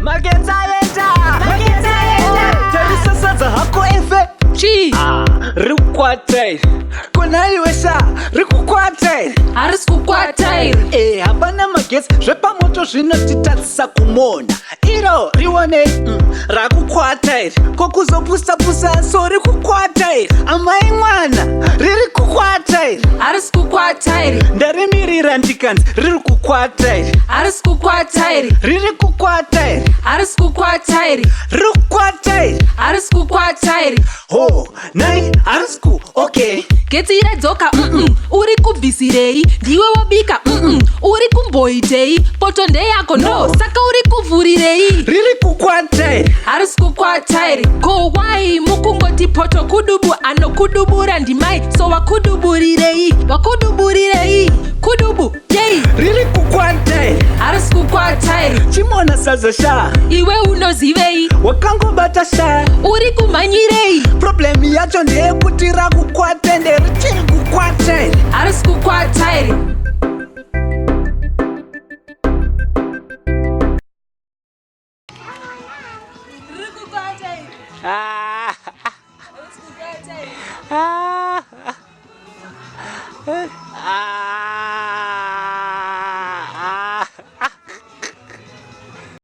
Magetsi aenda! Magetsi aenda! Tarisa sadza hako efe. Chii? Ah, riri kukwata iri. Kona iwe sha, riri kukwata iri. Harisi kukwata iri. Eh, hapana magetsi zvepamoto zvinotitadzisa kumona. Iro rionei rakukwata iri. Ko kuzopusa pusa so riri kukwata iri. Amai mwana, riri kukwata iri. Harisi kukwata iri. Ndarimirira ndikanzi riri kukwata iri. Harisi kukwata iri. Riri kukwata iri. Harisi kukwata iri. Riri kukwata iri. Harisi kukwata iri. Ho, nai harisi ku okay. Getsi radzoka Uri kubvisirei? Ndiwe wobika Uri kumboitei? Poto ndeyako no, saka uri kuvhurirei? Riri kukwata iri. Harisi kukwata iri. Ko why mukungoti poto kudubu anokudubura ndimai so wakuduburirei? Wakuduburirei? Kudubu yei. Riri kukwata iri. Harisi kukwata iri. Chimona sadza sha. Iwe unozivei? Wakangobata sha. Uri kumhanyirei? Problem yacho ndeyekuti rakukwata ende richiri kukwata iri. Harisi kukwata iri.